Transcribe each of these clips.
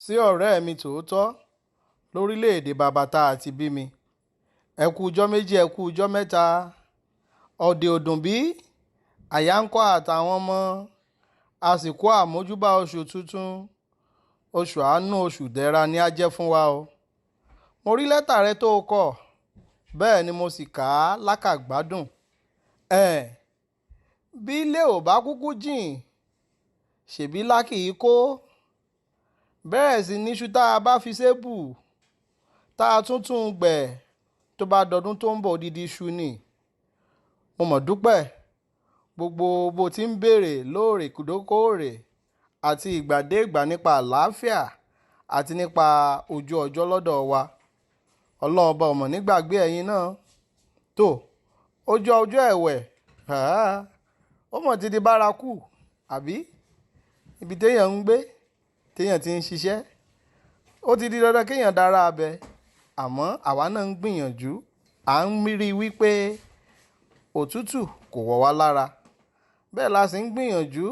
Sí ọ̀rẹ́ mi tòótọ́ lórílẹ̀‐èdè bàbá tá a ti bí mi. Ẹ kú ọjọ́ méjì, ẹ kú ọjọ́ mẹ́ta. Ọ̀dẹ̀ òdùn bí àyà ń kọ́ àtàwọn ọmọ. Àsìkò àmójúbà oṣù tuntun, oṣù àánú, oṣù dẹ̀ra ni á jẹ́ fún wa o. Mo rí lẹ́tà rẹ tó o kọ, bẹ́ẹ̀ ni mo sì kà á lákàgbádùn. Ẹ̀n, bí ilé ò bá kúkú jìn, ṣèbí lá kì í kó. Bẹ́ẹ̀ sì ni iṣu tá a bá fi sébù, tá a tún tún gbẹ̀, tó bá dọdún tó ń bọ̀ odidi iṣu ni. Mo mọ̀ dúpẹ́ gbogbo bó ti ń béèrè lóòrèkóòrè àti ìgbà dé ìgbà nípa àlàáfíà àti nípa ojú ọjọ́ lọ́dọ̀ wa. Ọlọ́run ọba ò mọ̀ nígbàgbé ẹ̀yin náà. Tó, ojú ọjọ́ ẹ̀wẹ̀, ó mọ̀ ti di bárakú, àbí? Ibi tí èèyàn ń gbé, tí èèyàn ti ń ṣiṣẹ́. Ó ti di dandan kí èèyàn dára abẹ. Àmọ́ àwa náà ń gbìyànjú, à ń rí wípé òtútù kò wọ̀ wá lára. Bẹ́ẹ̀ la sì ń gbìyànjú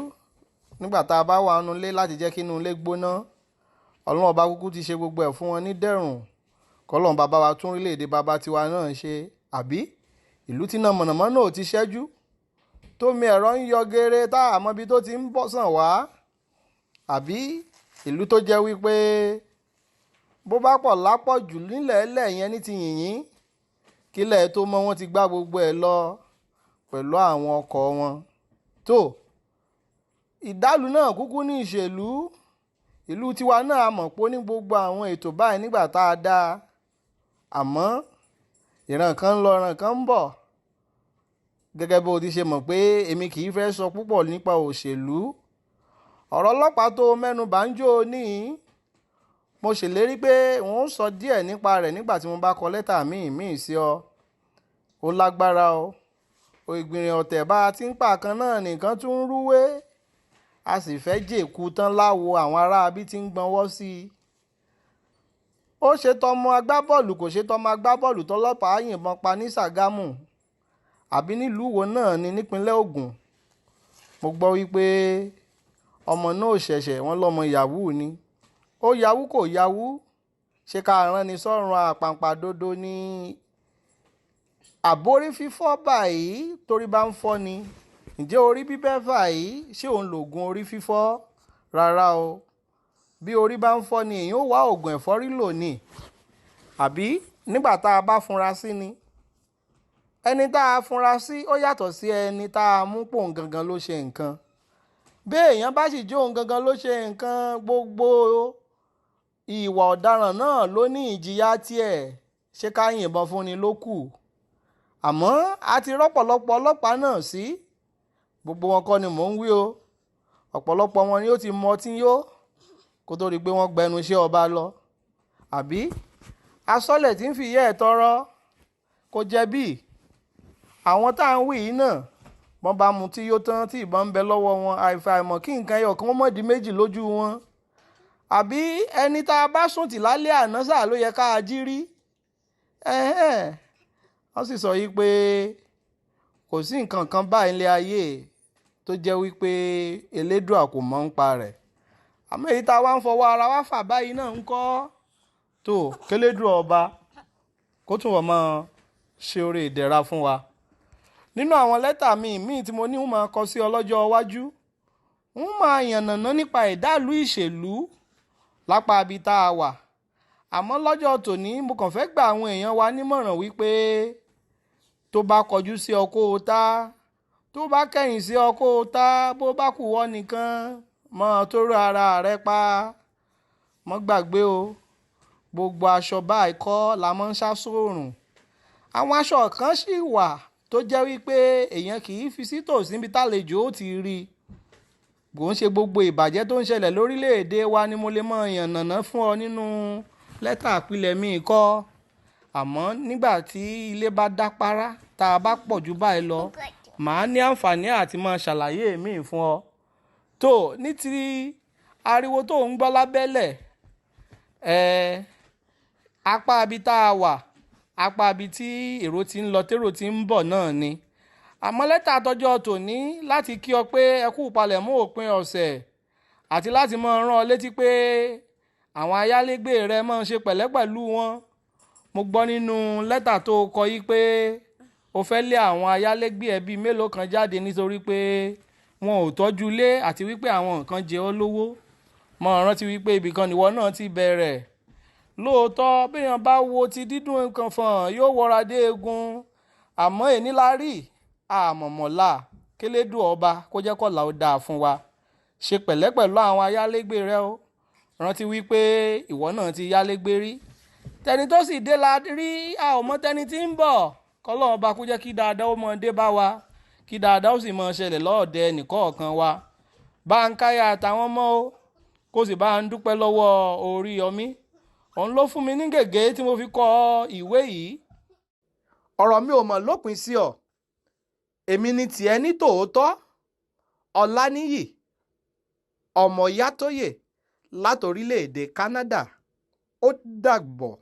nígbà tá a bá wà nínú ilé láti jẹ́ kí inú ilé gbóná. Ọlọ́run ọba kúkú ti ṣe gbogbo ẹ̀ fún wọn ní dẹ̀rùn. Kọ́lọ́run bá bá wa tún orílẹ̀-èdè bàbá tiwa náà ṣe, àbí? Ìlú tí iná mọ̀nàmọ́ná ò ti ṣẹ́jú, tómi ẹ̀rọ ń yọ geere tá a mọ ibi tó ti ń bọ̀ sàn wá, àbí? Ìlú tó jẹ́ wípé bó bá pọ̀ lápọ̀jù nílẹ̀ẹ́lẹ̀ yẹn ní ti yìnyín, kílẹ̀ tó mọ́ wọn ti gbá gbogbo ẹ̀ lọ pẹ̀lú àwọn ọkọ̀ wọn. Tó, ìdálù náà kúkú ní ìṣèlú. Ìlú tiwa náà a mọ̀ pé ó ní gbogbo àwọn ètò báyìí nígbà tá a dá. Àmọ́ ìran kan ń lọ, ìran kan ń bọ̀. Gẹ́gẹ́ bí o ti ṣe mọ̀ pé èmi kì í fẹ́ sọ púpọ̀ nípa òṣèlú. Ọ̀rọ̀ ọlọ́pàá tó mẹ́nu bà ń jó ní, mo ṣèlérí pé n ó sọ díẹ̀ nípa rẹ̀ nígbà tí mo bá kọ lẹ́tà míì sí ọ. Ó lágbára o. Ìgbìnrin ọ̀tẹ̀ bá ti ń pa kan náà nìkan tún ń rúwé. A sì fẹ́ jèkú tán láwo àwọn ará abí tí ń gbọ́nwọ́ sí i. Ó ṣe tọmọ agbábọ́ọ̀lù kò ṣe tọmọ agbábọ́ọ̀lù tọ́lọ́pàá yìnbọn pa ní Sàgámù àbí nílùú wo náà ni nípínlẹ̀ Ògùn. Mo gbọ́ wípé ọmọ náà ò ṣẹ̀ṣẹ̀, wọ́n lọ́mọ yahoo ni. Ó yahoo kò yahoo. Ṣé ká rán ni sọ́run àpànpàdodo ni? Àbórí fífọ́ báyìí torí bá ń fọ́ ni. Ǹjẹ́ orí bíbẹ́ báyìí ṣé òun lògùn orí fífọ́? Rárá o. Bí orí bá ń fọ́ ni èèyàn ó wá ògùn ẹ̀fọ́rí lò ní. Àbí nígbà tá a bá funra sí ni. Ẹni tá a funra sí ó yàtọ̀ sí ẹni tá a mú pòun gangan ló ṣe nǹkan. Bí èèyàn bá sì jó òun gangan ló ṣe nǹkan, gbogbo ìwà ọ̀daràn náà ló ní ìjìyà tiẹ̀. Ṣé ká yìnbọn fún ni ló kù? Àmọ́ a ti rọ́pọ̀lọpọ̀ ọlọ́pàá náà sí. Gbogbo wọn kọ́ ni mò ń wí o. Ọ̀pọ̀lọpọ̀ wọn ni ó ti mọ ọtí yó kó tó rí pé wọ́n gbẹnu iṣẹ́ ọba lọ. Àbí? Asọ́lẹ̀ tí ń fi ìyẹ́ ẹ̀ tọrọ kò jẹ̀bi. Àwọn tá ń wí yìí náà, wọ́n bá mu tí yó tán tí ìbọn ń bẹ lọ́wọ́ wọn, àìfàìmọ̀ kí nǹkan ẹyọ kan mọ́ di méjì lójú wọn. Àbí ẹni tá a bá sùn tì lálẹ́ àná sáà ló yẹ ká jí rí. Ẹ̀hẹ́n. Wọ́n sì sọ yí pé kò sí nǹkan kan báyìí ní ayé tó jẹ́ wípé elédùà kò mọ̀ ń pa rẹ̀. Àmọ́ èyí tá a wá ń fọwọ́ ara wa fà báyìí náà ń kọ́. Tó, kélédùà ọba kó tún wọ́n máa ṣe oore ìdẹ̀ra fún wa. Nínú àwọn lẹ́tà míì tí mo ní ń máa kọ sí ọ lọ́jọ́ iwájú, ń máa yànnàná nípa ìdálù ìṣèlú lápá ibi tá a wà. Àmọ́ lọ́jọ́ tòní mo kàn fẹ́ gba àwọn èèyàn wa nímọ̀ràn wípé tó bá kọjú sí ọ kó o tá, tó bá kẹ̀yìn sí ọ kó o tá, bó bá kù wọ́ nìkan, mọ́ tó rú ara rẹ pa. Mọ́ gbàgbé o. Gbogbo aṣọ báyìí kọ́ la máa ń sá sóòrùn. Àwọn aṣọ kan sì wà tó jẹ́ wípé èèyàn kì í fi sí tòsí níbi tálejò ó ti rí. Kò ń ṣe gbogbo ìbàjẹ́ tó ń ṣẹlẹ̀ lórílẹ̀ èdè wa ni mo lè máa yànnàná fún ọ nínú lẹ́tà àpilẹ̀ mi kọ́. Àmọ́ nígbà tí ilé bá dápárá tá a bá pọ̀ ju báyìí lọ, màá ní àǹfààní àti máa ṣàlàyé èmi fún ọ. Tó, ní ti ariwo tó ń gbọ́ lábẹ́lẹ̀, apá ibi tá a wà, apá ibi tí èrò ti ń lọ, tèrò ti ń bọ̀ náà ni. Àmọ́ lẹ́tà tọjọ́ tòní láti kí ọ pé ẹ kú ìpalẹ̀mọ́ òpin ọ̀sẹ̀ àti láti máa rán ọ létí pé Àwọn ayálégbé rẹ, máa ṣe pẹ̀lẹ́ pẹ̀lú wọn. Mo gbọ́ nínú lẹ́tà tó kọ yí pé o fẹ́ lé àwọn ayálégbé ẹ bíi mélòó kan jáde nítorí pé wọn ò tọ́jú ilé àti wípé àwọn nǹkan jẹ ọ́ lówó. Mo rántí wípé ibìkan nìwọ náà ti bẹ̀rẹ̀. Lóòótọ́, béèyàn bá wo ti dídùn nǹkan fọ̀n yóò wọra dé egun. Àmọ́ èní la rí àmọ̀mọ̀lá, kélédù ọba kó jẹ́ kọ́là ó dáa fún wa. Ṣe pẹ̀lẹ́ pẹ̀lú àwọn ayálégbé rẹ o. Rántí wípé ìwọ náà ti yálégbé rí. Tẹni tó sì dé la rí, a ò mọ tẹni tí ń bọ̀. Kọ́lọ́run ọba kó jẹ́ kí dáadáa ó mọ dé bá wa, kí dáadáa ó sì mọ ṣẹlẹ̀ lọ́ọ̀dẹ ẹnìkọ̀ọ̀kan wa. Bá ń káyà àtàwọn ọmọ o, kó sì bá ń dúpẹ́ lọ́wọ́ Oríyọmí. Òun ló fún mi ní gègé tí mo fi kọ ìwé yìí. Ọ̀rọ̀ mi ò mọ̀ lópin sí ọ. Èmi ni tìẹ ní tòótọ́. Ọláníyì Ọmọyátóyè látorílẹ̀-èdè Canada. Ó dàbọ̀.